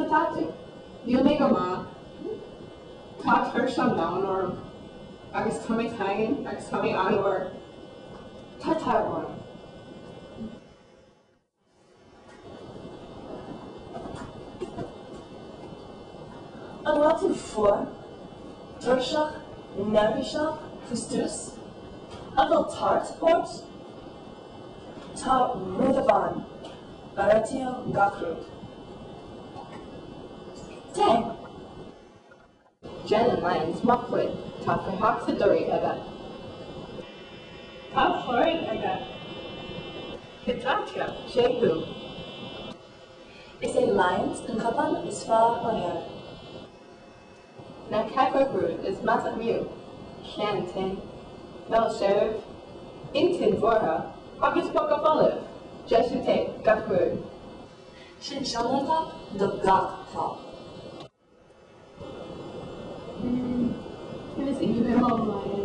atá tú? Níl mé go maith. Tá tuirse an domhain orm. Agus tá mé tinn agus tá mé an-fhuar. Tá tart orm. An bhfuil tú fuar, tuirseach, neirbhíseach, faoi strus? An bhfuil tart ort? Tá rud amháin a réitíonn gach rud. Tae! Déanann Lyons macalla, tá fathach sa doirí aige. Tá foireann aige. Hiodráiteach sé thú. Is é Lyons an cupán is fearr ariamh. Na 4 rud is measa inniu, ceann tinn, béal searbh, intinn bhuartha agus póca folamh, deisiú tae gach rud. Sin seomra top do gach top. Conas inniu mé?